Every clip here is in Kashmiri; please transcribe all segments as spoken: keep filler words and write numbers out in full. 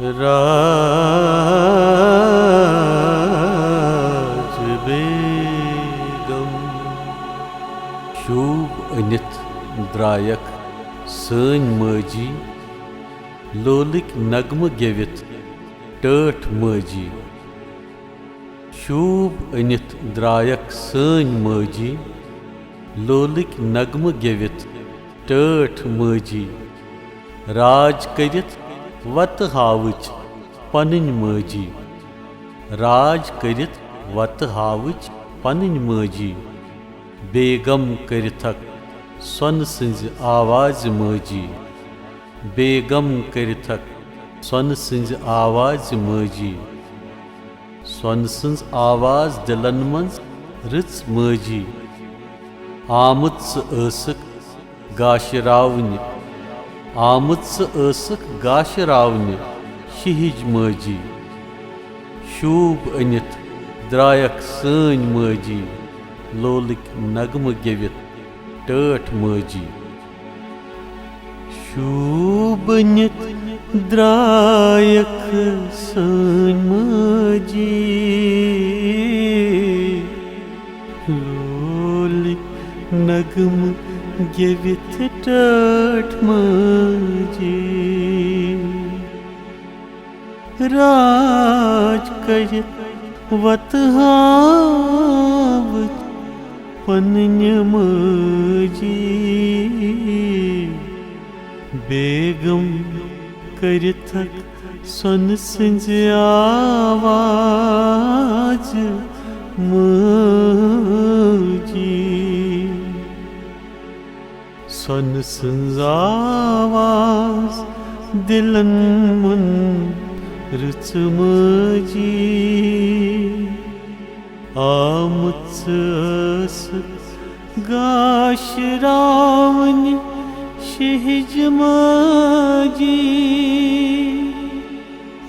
راج بیگم۔ شوٗب أنِتھ درٛایکھ سٲنۍ مٲجی، لولٕکۍ نغمہٕ گٮ۪وِتھ ٹٲٹھ مٲجی۔ شوٗب أنِتھ درٛایکھ سٲنۍ مٲجی، لولٕکۍ نغمہٕ گٮ۪وِتھ ٹٲٹھ مٲجی۔ راج کٔرِتھ وتہٕ ہاوٕچ پنٕنۍ مٲجی۔ راج کٔرِتھ وتہٕ ہاوٕچ پنٕنۍ مٲجی۔ بیگم کٔرِتھکھ سۄنہٕ سٕنٛزِ آوازِ مٲجی۔ بیگم کٔرِتھکھ سۄنہٕ سٕنٛزِ آوازِ مٲجی۔ سۄنہٕ سٕنٛز آواز دِلن منٛز رٕژ مٲجی۔ آمٕژ ژٕ ٲسٕکھ گاشراونہِ، آمٕژ ژٕ ٲسٕکھ گاشراونہِ شِہِج مٲجی۔ شوٗب أنِتھ درٛایکھ سٲنۍ مٲجی، لولٕکۍ نغمہٕ گٮ۪وِتھ ٹٲٹھ مٲجی۔ شوٗب أنِتھ درٛایکھ سٲنۍ مٲجی، لولٕکۍ نغمہٕ گٮ۪وِتھ ٹٲٹھ مٲجی۔ راج کٔرِتھ وتہٕ ہاوٕچ پنٕنۍ مٲجی۔ بیگم کٔرِتھکھ سۄنہٕ سٕنٛزِ آوازِ مٲجی۔ سۄنہٕ سٕنٛز آواز دِلن منٛز رٕژ مٲجی۔ آمٕژ ٲسٕکھ گاشراونہِ شِہِج مٲجی۔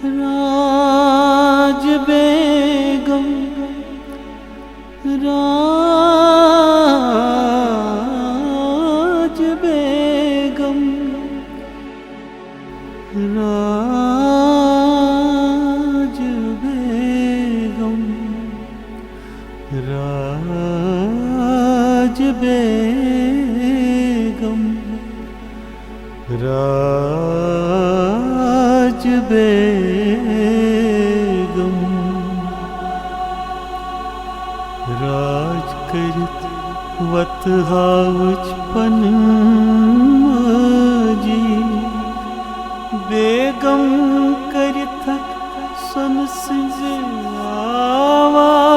راج بیگم، راج بیگم، راج بیگم، راج بیگم۔ راج بیگم۔ راج کٔرِتھ وتہٕ ہاوٕچ پنٕنۍ مٲجی۔ بیگم کٔرِتھکھ سۄنہٕ سٕنٛزِ آواز